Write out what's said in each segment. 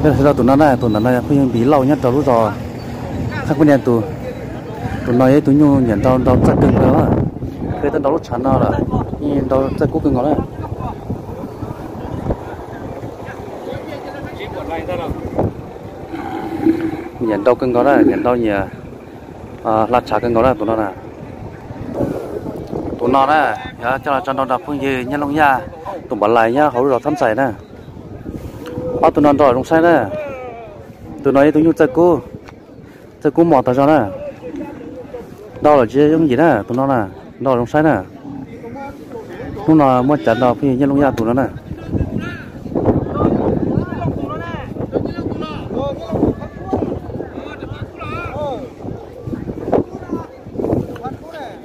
Peb los saib rau tus no na, tus ntawm no yog phooj ywg Npis Lauj nyob rau lub zos Khab Pub Nias tus. Tus no yog ib tug nyuj nyiam nrau nrau txawj kawg nkaus na. Peb twb nrau lub tshav no lawm, nrau txawj kub kawg nkaus na. Nyiam nrau kawg nkaus na, nyiam nrau nyiam hla tshav kawg nkaus na tus no na. Tus no na, yog coj los tso nrau nrog phooj ywg Nyiaj Looj Yaj tus npam lais nyob hauv lub zos Thab Ntxais na. Ob tug no nrau zoo saib na. Tus no yog ib tug nyuj txawj kub, txawj kub mos tas zog na. Nrau lawm tsis yooj yim na, tus no na, nrau zoo saib na. Hnub no muab cav nrog phooj ywg Nyiaj Looj Yaj tus no na.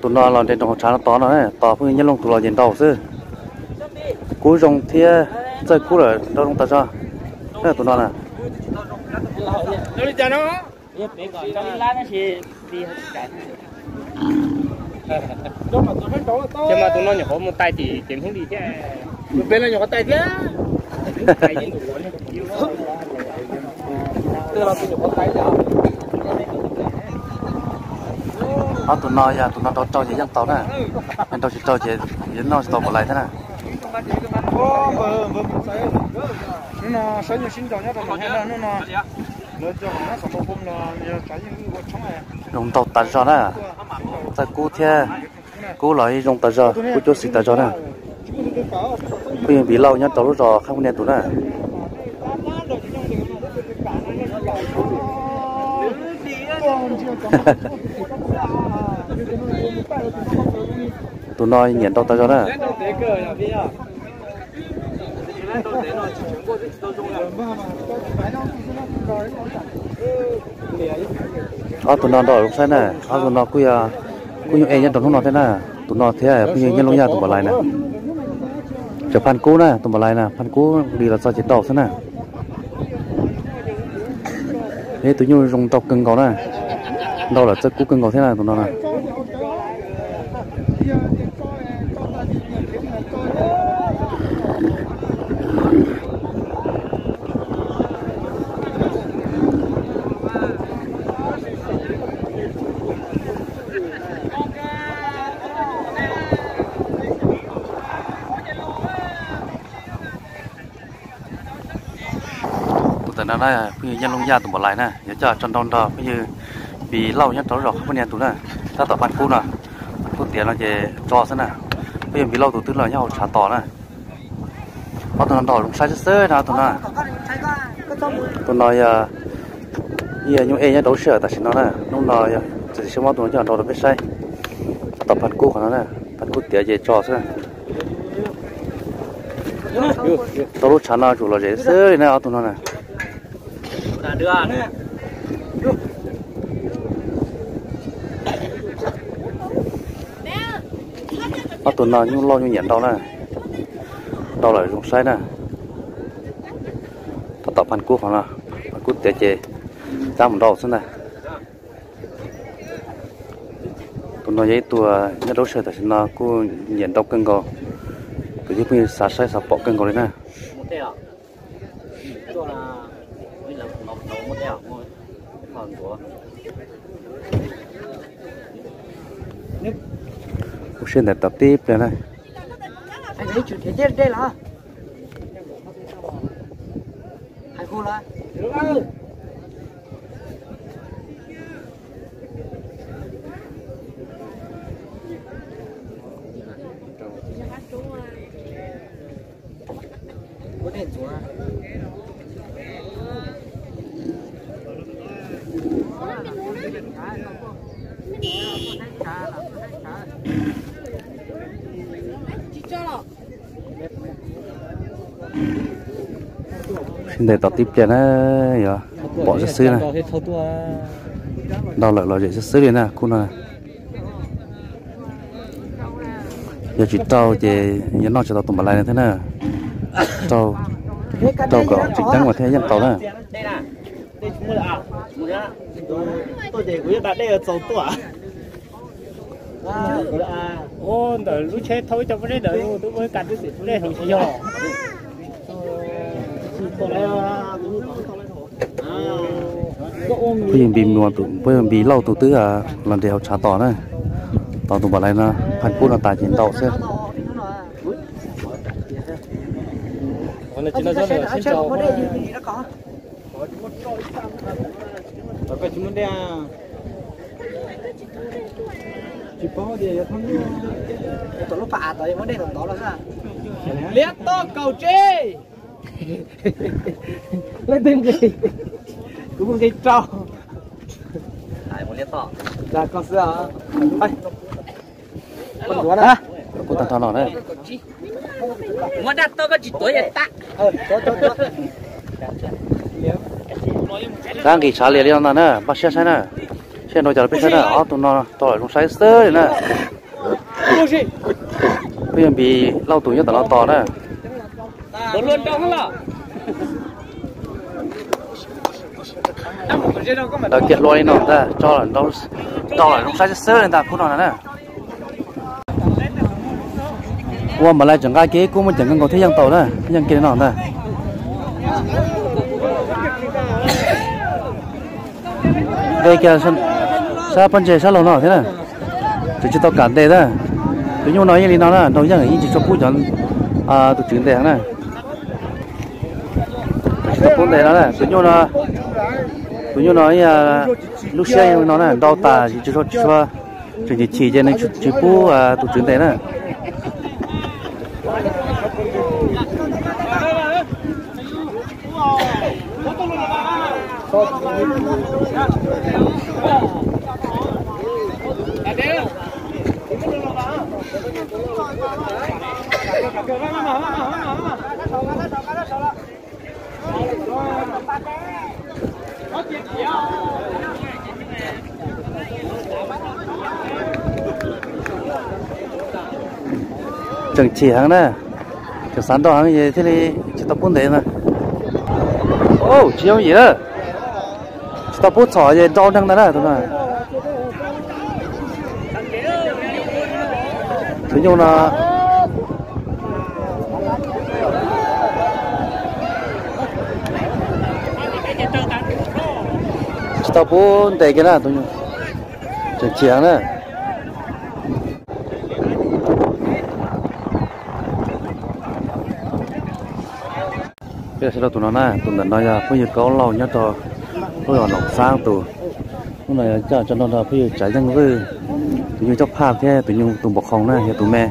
Tus no los nres nroos hauv tshav no tod no, tos phooj ywg Nyiaj Looj tus los ces nrau xwb. Kub zoo thiab txawj kub lawm nrau zoo tas zog. Tus no na. Ces mas tus no nyuam qhuav mus tais tim ces hnub li thiab. Tus pem no nyuam qhuav tais thiab. Ob tug no yog tus no nrau rau ces yeej tau na, nrau tsis rau ces yeej noj tsis tau npam lais thiab na. Hnub no saib nyuj sib nrau nyob rau nram hav na, hnub no lawv cog nyob saum npoo los yog tsav yeej ua tshoob. Zoo nrau tas zog na, txawj kub thiab, kub los yeej zoo tas zog, kub cuab xiv tas zog na. Phooj ywg Npis Lauj nyob rau lub zos Khab Pub Nias tus na. Tus no nyiam nrau tas zog na. Ob tug no nrau zoo saib na, ob tug no kuj yog, kuj nyuj ej nyob rau hnub no thiab na. Tus no thiab phooj ywg Nyiaj Looj Yaj tus npam lais na. Tseem Phaj Kub na, tus npam lais na, Phaj Kub nqis los txog ces nrau xwb na. Ib tug nyuj zoo nrau kawg nkaus na, nrau lawm txawj kub kawg nkaus thiab na tus no na. Tus ntawm no na, phooj ywg Nyiaj Looj Yaj tus npam lais na, yuav coj tso nrau nrog phooj ywg Npis Lauj nyob rau lub zos Khab Pub Nias tus na, tab tom Phaj Kub no, Phaj Kub tiav no ces tso xwb na. Phooj ywg Npis Lauj tus twb los nyob hauv tshav tos na. Ob tug no nrau zoo saib xwb xwb na tus no. Tus no yog ib nyuj ej nyob rau lub sij hawm tam sim no na, hnub no yog txiav txim siab muab tus no coj nrau rau peb saib. Tab tom Phaj Kub qhov no na, Phaj Kub tiav ces tso xwb. Rau lub tshav no tsum lom zem xwb li na ob tug no na. Ob tug no nyuj loj nyuj nyiam nrau na, nrau lawm zoo saib na. Tab tom Phaj Kub qhov no, Phaj Kub tiav ces cab mus nrau xwb ntag. Tus no yog ib tug nyob rau lub sij hawm tam sim no kuj nyiam nrau kawg nkaus, kwv tij phooj ywg xav saib xav pom kawg nkaus li na. Ua siab ntawm tom tib pliag na. Sib ntes tom tib pliag na, yuav pom xwb xwb na. Nrau lawm los zem xwb xwb li na khub no. Yog tsis rau ces yuav noj tsis tau tus npam lais no thiab na. Rau, rau kom tseem ceeb mas thiaj yeej tau na. Ntawm lub tsheb thauj ib co pob zeb ntawd twb muaj ib ka twb xim pob zeb hloov tsis yog. Phooj ywg Npis Lauj tus twb los nres hauv tshav tos na. Tos tus npam lais no, phaj pub no tas ces ntau xwb. Liab toj kaum tsib. Leej twg nqis? Kuv nqis rau. Koj xwb. Kuv tag nrho no na. Muab daj toj koj tsis tuav yog tag. Rab nqis tshav lias li no ntag na, npaj siab saib na. Seb nrau cas rau peb saib na, ob tug no rau lawm zoo saib xwb li na. Peb yuav Npis Lauj tus nyob tom no tos na. Lawv kiag hlua li no ntag, tso lawm, rau lawm zoo saib xwb li ntag khub no na. Ua npam lais tseem nqa kiag ib khub muaj ceem kawg nkaus thiab yeej tau na, yeej kiag li no ntag. Nqe kiag sab pob ntseg sab laug no thiab na. Tseem tsis tau kam ntes na. Tus nyuj no yeej li no na, nrau yeej yeej tsis tshua pub cov tus tswv ntes na. Tsis tau pub ntes no na, tus nyuj no, tus nyuj no lub siab yeej li no na, nrau tas tsis tshua, tsis tshua, tseem chim chim ces nws tsis pub tus tswv ntes na. Tseem chim heev na, tseem xav nrau heev es thiaj li tsis tau pub ntev na. Tsis yooj yim na, tsis tau pub txhom es nrau neeg ntag na tus no. Tus nyuj no tsis tau pub ntes kiag na, tus nyuj tseem chim heev na. Peb los saib rau tus no na, tus ntawm no yog phooj ywg Kaub Lauj nyob rau lub zos Loos Xab tus. Hnub no yuav coj tso nrog nrog phooj ywg Tsav Yeej Vwj, tus nyuj coj phaj thiab tus nyuj tus npau qhoo na yog tus me.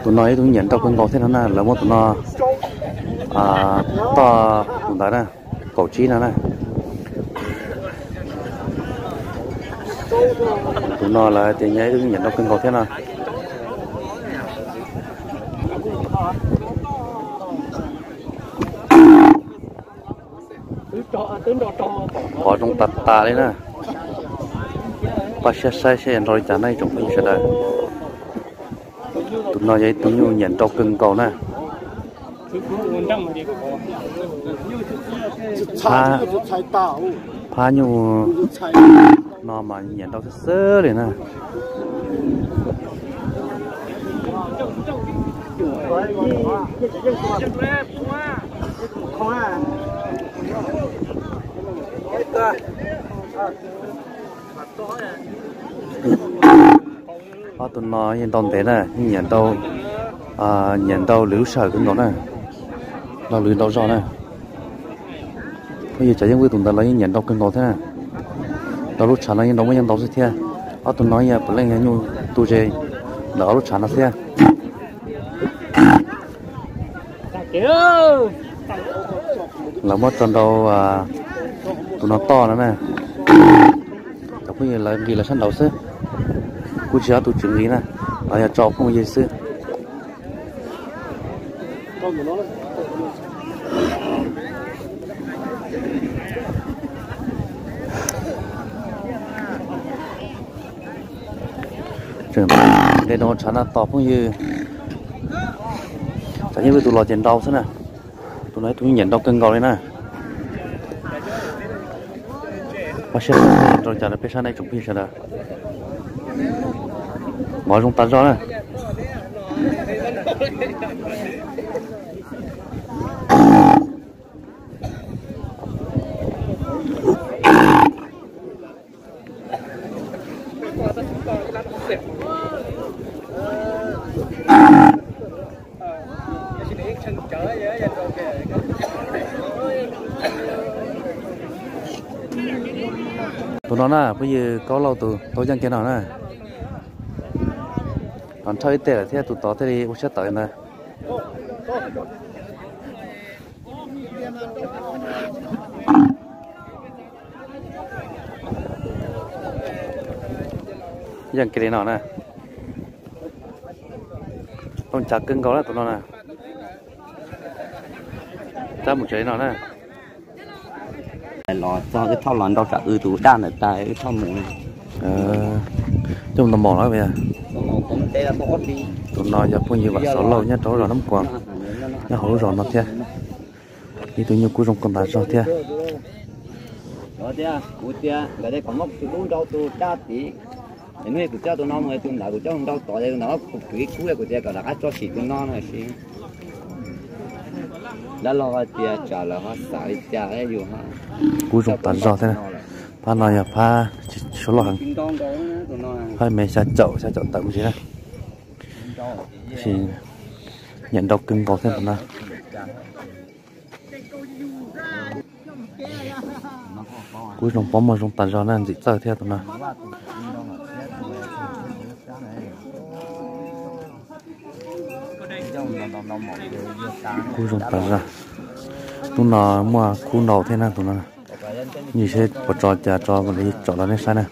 Tus no ib tug nyiam nrau kawg nkaus thiab no na, lawv muab tus no toj tus ntawd na, kaum tsib no na. Tus no lawv tias yog ib tug nyiam nrau kawg nkaus thiab no. Qhov zoo tas tas li na. Npaj siab saib seb nrau li cas na ib tsoom phooj ywg sawv daws. Tus no yog ib tug nyuj nyiam nrau kawg nkaus na. Phab nyuj no mas nyiam nrau xwb xwb li na. Ob tug no yeej nrau ntev na, yeej nyiam nrau, nyiam nrau lwm lub sij hawm kawg nkaus na, nrau lwm nrau zog na. Phooj ywg Tsav Yeej Vwj tus ntawd los yeej nyiam nrau kawg nkaus thiab. Rau lub tshav no yeej nrau muaj yeej ntau xwb thiab. Ob tug no yog puav leej yog nyuj tu ze ntawm ob lub tshav no thiab. Lawv muab tso nrau tus no toj no na. Cov phooj ywg lawv nqis lawv sab nraud xwb, kuj tsis ob tug tswv nqis na, lawv yog tso phooj ywg xwb. Tseem nqis rau tshav no tos phooj ywg. Tsam yeej vwj tus los ces nrau xwb na. Tus no ib tug nyiam nrau kawg nkaus li na. Pab siab nrau cas rau peb saib na ib tsoom phooj ywg sawv daws. Mov zoo tas zog na. Tus no na, phooj ywg, Kaub Lauj tus tau yeej kiag no na. Tod nrhawj ib teg lawm thiab tus tod thiaj li ua siab tawv ntawd. Yeej kiag li no na. Tau nchav kawg nkaus na tus no na. Cab mus tsev li no na. Los txog wb thauj los nrau tsam wb tus daj ntawm tas wb thauj mus. Coj mus nta mos lawm. Tus no yog phooj ywg Vam Xauv Lauj nyob rau lub zos Nab Kuas, nyob hauv lub zos no thiab. Ib tug nyuj kub zoo kawg tas zog thiab. Kuv tias nkawd tias kom muab tus dub nrau tus daj tid, es hnub kuv coj tus no mus, tus ntawd kuv coj mus nrau tod, tus ntawd kuv kwv ib kub, kuv tias kom rov qab tso sim tus no no sis. Dab laug hais tias tsam lawv ho xav li cas yus. Kub zoo tas zog thiab. Phab no yog phab tsis suav loj heev, phab me xya caum, xya caum tawm mus ntsis na. Tab sis nyiam nrau kawg nkaus thiab tus no. Kub zoo, pob muag zoo tas zog na, ntxim txawj thiab tus no. Kub zoo tas zog. Hnub no muaj khub ntau thiab na tus no. Nim seb puas tso cas tso mam li tsom rau nej saib na.